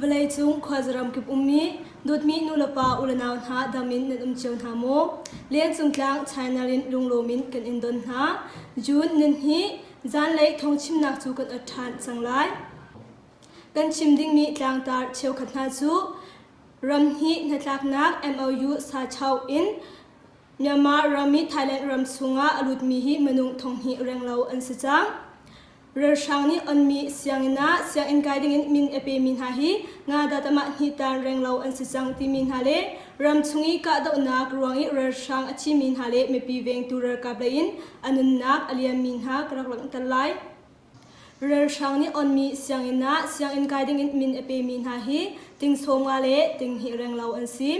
Vawleicung khuazaram kip ummi dawtmi nulepa ulenau hna dam in nan um cio hna maw? Lengcung tlang China in lunglawm in kan in don hna. June nihnih zanlei thawngchimnak cu kan ot ṭhan cang lai. Kan chim dingmi tlangtar cheukhat hna cu ramhnih hnatlaknak MOU sachoh in Myanmar ram i Thailand ram chungah a lutmi hi minung thonghnih renglo an si cang. Ralhrang nih onmi sianginn ah sianginn kai dingin min a pemi hna hi nga datamah hnitan renglo an si cang timi hna le ramchung i kahdohnak ruang i ralhrang a thimi hna le mipi vengtu ralkap lei in a nunnak a liammi hna ka rak langhter lai. Ralhrang nih onmi sianginn ah sianginn kai dingin min a pemi hna hi ting 50 le ting hnih renglo an si.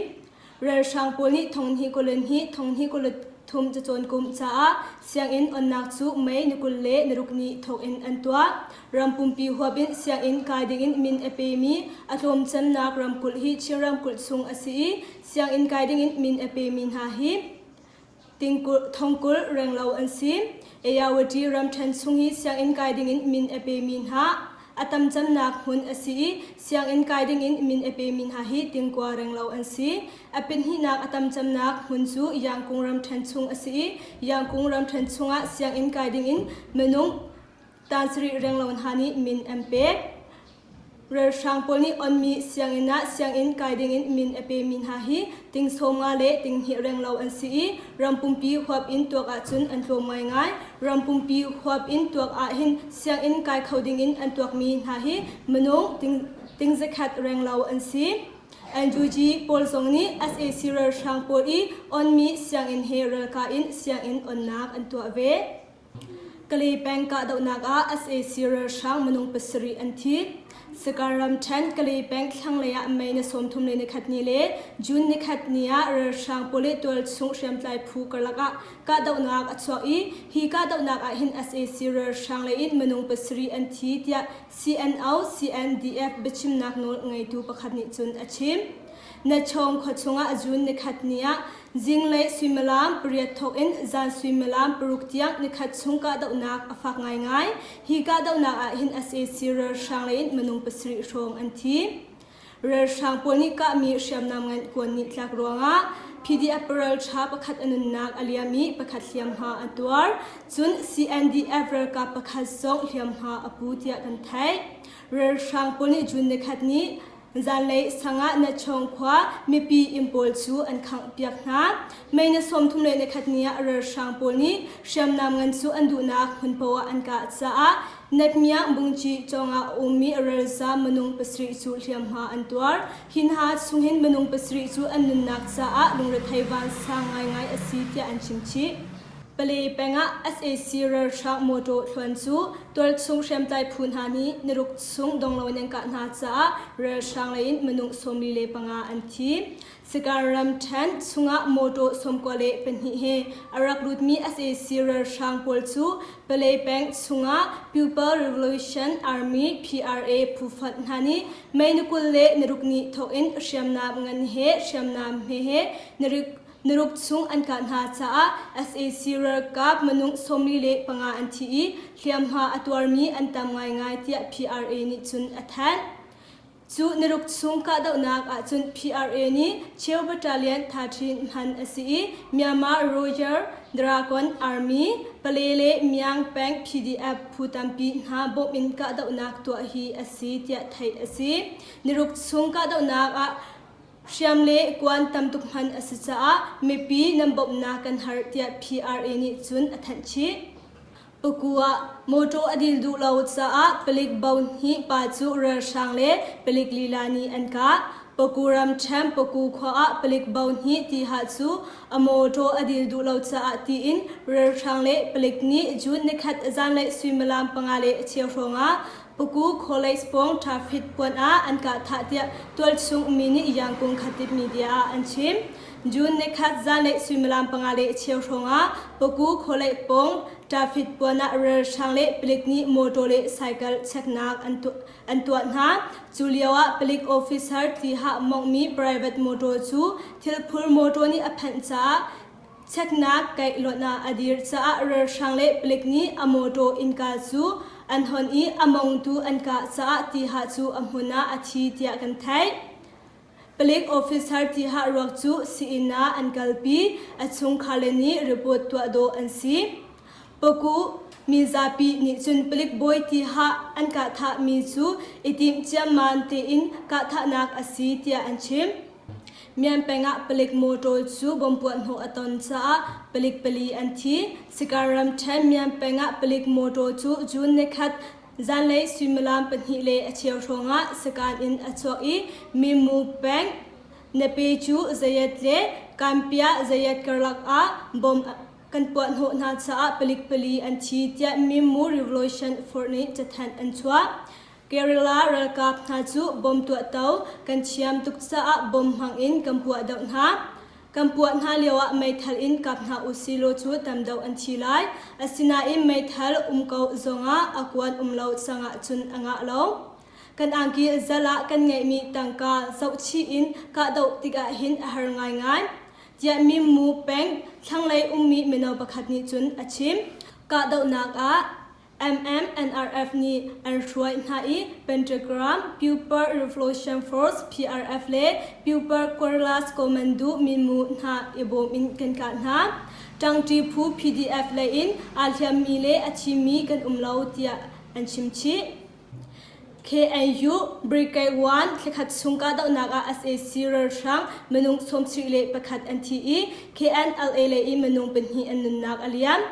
Ralhrang pawl nih thonghnih kulin hi thonghnih kulit thum cacawn kum caah sianginn onnak cu May ni 26 ni thawk in an tuah. Ram pumpi huap in sianginn kai dingin min a pemi a tlawm cemnak ramkulh hi Chin ramkulh chung a si i sianginn kai dingin min a pemi hna hi thongkulh renglo an si. Ayawati ramṭhen chung i sianginn kai dingin min a pemi hna a tam cemnak hmun a si i sianginn kai dingin min a pemi hna hi tingkua renglo an si. A pahnihnak a tam cemnak hmun cu Yangkung ramṭhen chung a si i Yangkung ramṭhen chungah sianginn kai dingin minung tansarih renglo hna nih min an pek. Ralhrang pawl nih onmi sianginn ah sianginn kai dingin min a pemi hna hi ting 50 le ting hnih renglo an si i ram pumpi huap in tuak ahcun an tlawm ngaingai. Ram pumpi huap in tuak ahhin sianginn kai kho dingin an tuakmi hna hi minung ting zakhat renglo an si. NUG pawl zong nih sac ralhrang pawl i onmi sianginn he ralkah in sianginn onnak an tuah ve. Kalay peng kahdohnak ah sac ralhrang minung pasarih an thi. Sakar ramṭhen Kalay peng thlanglei ah May ni 31 ni le June nikhat ni ah ralhrang pawl i tualchung hriamtlai phu karlak ah kahdohnak a chuak i hi kahdohnak ah hin sac ralhrang lei in minung pasarih an thi tiah CNO CNDF biachimnak nawl ngeitu pakhat nih cun a chim. Nachawng khua chungah June nikhat ni ah zinglei suimilam pariat thawk in zan suimilam paruk tiang nikhat chung kahdohnak a fak ngaingai. Hi kahdohnak ah hin sac ralhrang lei in minung pasarih hrawng an thi. Ralhrang pawl nih kahmi hriamnam ngan kuan nih tlak ruangah PDF ralṭha pakhat a nunnak a liam i pakhat hliamhma a tuar. Cun CNDF ralkap pakhat zong hliamhma a pu tiah kan theih. Ralhrang pawl nih June nikhat ni Zanlei sangah Nachawng khua mipi inn pawl cu an khanghpiak hna. May ni 31 ni ah ralhrang pawl nih hriamnam ngan cu an duhnak hmun poah an kah caah Natmiang Bungci cawng ah a ummi ralzaam minung pasarih cu hliamhma an tuar. Hi hna chunghin minung pasarih cu an nunnak caah lungrethei vansang ngaingai a si tiah an chim chih. Pale peng ah sac ralhrang mawṭaw thluan cu tualchung hriamtlai phu hna nih niruk chung dong loin an kah hna caah ralhrang lei in minung 45 an thi. Sagaing ramṭhen chungah mawṭaw 92 he a rak lutmi sac ralhrang pawl cu Pale peng chungah People Revolution Army PRA phu fonh hna nih May ni 26 ni thawk in hriamnam ngan he hriamnam hme he niruk Niruk chung an kah hna caah sac ralkap minung 45 an thi i hliamhma a tuarmi an tam ngaingai tiah PRA nih cun a thanh. Cu niruk chung kahdohnak ahcun PRA nih Cheu Battalion 13 hman a si i Myanmar Royal Dragon Army, Pale le Myang peng PDF phu tampi hna bawmh in kahdohnak tuah hi a si tiah theih a si. Niruk chung kahdohnak ah Hriam le kuan tamtuk hman a si caah mipi nan bawmhnak kan har tiah PRA nih cun a thanh chih. Paku ah mawṭaw a dil duh lo caah palik bo hnih pa cu ralhrang le palik lila nih an kah. Paku ramṭhen Paku khua ah palik bo hnih tiha cu a mawṭaw a dil duh lo caah tiin ralhrang le palik nih June nikhat zanlei suimilam panga le a cheu hrawngah Paku College pawng traffic puan ah an kah thah tiah tualchung ummi nih Yangkung Khatip media ah an chim. June nikhat zanlei suimilam panga le cheu hrawng ah Paku College pawng traffic puan ah ralhrang le palik nih motor le cycle checknak an tuah an tuah hna. Cu lio ah palik officer tihah monghmi private motor cu thilphur motor nih a phanh caah. Cheknak kaihluan ah a dir caah ralhrang le palik nih a mawṭaw innka cu an hon i a mongtu an kah caah Tiha cu a hmun ah a thi tiah kan theih. Palik officer Tiha ruak cu sii-inn ah an kalpi, a chungkhar le nih report tuah dawh an si. Paku mizapi nih cun palik bawi Tiha an kahthahmi cu i timh ciamman tein kahthahnak a si tiah an chim. Mian peng ah palik motor cu bomb puahhnawh a ton caah palik pali an thi. Sikar ramṭhen Mian peng ah palik motor cu June nikhat zanlei suimilam pahnih le a cheu hrawngah sakaan in a chuak i Mimu peng Nepe cu Zayat le Kanpia Zayat karlak ah bomb kan puahhnawh hna caah palik pali an thi tiah Mimu Revolution Force nih cathanh an chuah. Kerala ralkap hna cu bom tuahto kan thiam tuk caah bom hmangin kan puah doh hna. Kan puah hna lioah meithal in kap hna usilaw cu tam deuh an thi lai. Asinain meithal um ko zongah a kuan um lo cangah cun a ngah lo. Kan angki zal ah kan ngeihmi tangka zohchih in kahdoh tikah hin a har ngaingai. Tiah Mimmu peng thlanglei ummi mino pakhat nih cun a chim. Kahdohnak ah MMNRF nih an hruai hna i Pentagram, People Revolution Force PRF le People Guerrillas Commando minmu hna i bawm in kan kah hna. Ṭangṭi phu PDF lei in aa hliammi le a thimi kan um lo tiah an chim chih. KNU Brigade 1 thlakhat chung kahdohnak ah sac ralhrang minung 71 an thi i KNLA lei i minung pahnih an nunnak a liam.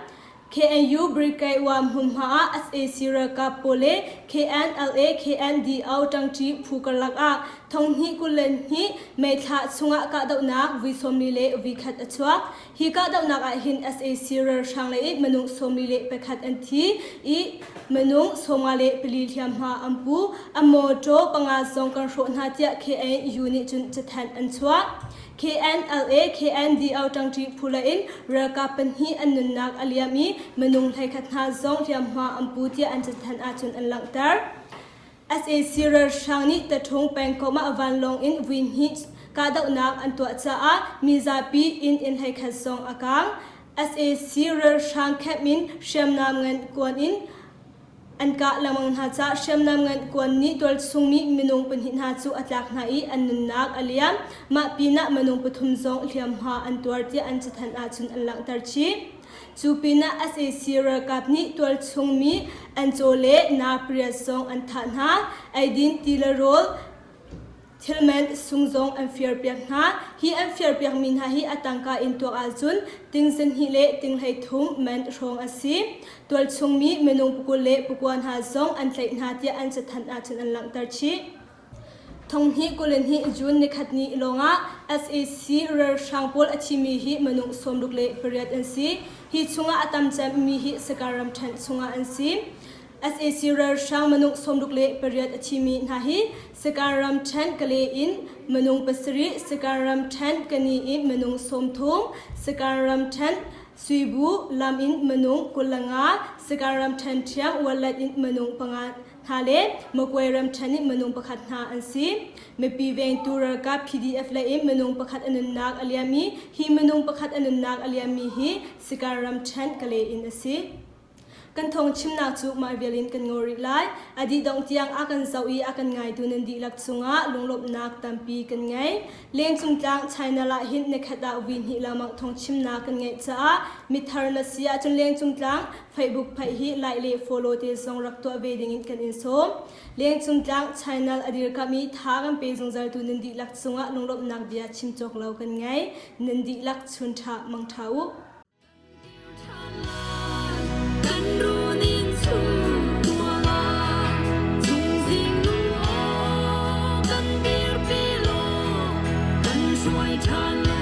KNU Brigade 1 hmunhma ah sac ralkap pawl le KNLA KNDO ṭangṭi phu karlak ah thonghnih 22 May thla chungah kahdohnak vui 40 le vui khat a chuak. Hi kahdohnak ah hin sac ralhrang lei i minung 41 an thi i minung 54 hliamhma an pu. A mawṭaw panga zong kan hrawh hna tiah KNU nih cun cathanh an chuah. KNLA, KNDO ṭangṭi phu lei in ralkap pahnih an nunnak a liam i minung 11 hna zong hliamhma an pu tiah an cathanh ahcun an langhter. Sac ralhrang nih Taṭhung pengkomh ah vanlawng in vui hnih kahdohnak an tuah caah mizapi inn inn 11 zong a kaang. Sac ralhrang camp in hriamnam ngan kuan in An kah lengmang hna caah hriamnam ngan kuan nih tualchung mi minung pahnih hna cu a tlak hna i an nunnak a liam. Mah pinah minung pathum zong hliamhma an tuar tiah an cathanh ahcun an langhter chih. Cu pinah sac ralkap nih tualchung mi an caw le naa pariat zong an thah hna. Eidin ti le rawl Thilman sung zong an firpiak hna. Hi an firpiakmi hna hi a tangka in tuak ahcun ting zahnih le ting 13 man hrawng a si. Tualchung mi minung pakul le pakua hna zong an tlaih hna tiah an cathanh ahcun an langhter chih. Thonghnih 22 June nikhat ni lawngah sac ralhrang pawl a thimi hi minung 68 an si. Hi chungah a tam cemmi hi Sakar ramṭhen chungah an si. Sac ralhrang minung 68 a thimi hna hi Sakan ramṭhen Kale in minung pasarih, Sakan ramṭhen Kani in minung 30, Sakan ramṭhen Suibu lam in minung 25, Sakan ramṭhen Ṭhiang Wallet in minung panga hna le Magway ramṭhen in minung pakhat hna an si. Mipi vengtu ralkap PDF lei in minung pakhat a nunnak a liam i hi minung pakhat a nunnak a liammi hi Sakan ramṭhen Kale in a si. Kan thawngchimnak cu mah vial in kan ngol rih lai. A dih dongh tiang a kan zoh i a kan ngaitu nan dihlak cungah lunglawmhnak tampi kan ngei. Lengcung tlang China ah hin nikhat ah vui hnih lengmang thawngchimnak kan ngeih caah mithar na si ahcun lengcung tlang Facebook phaih hi like le follow te zong rak tuah ve dingin kan in sawm. Lengcung tlang channel a dirkamh i tha kan pe zungzaltu nan dihlak cungah lunglawmhnak bia chim cawk lo kan ngei. Nan dihlak chun ṭha mang ṭha u. Kan runin chung tuala chungzing nu aw kan dirpi law kan hruai ṭhan.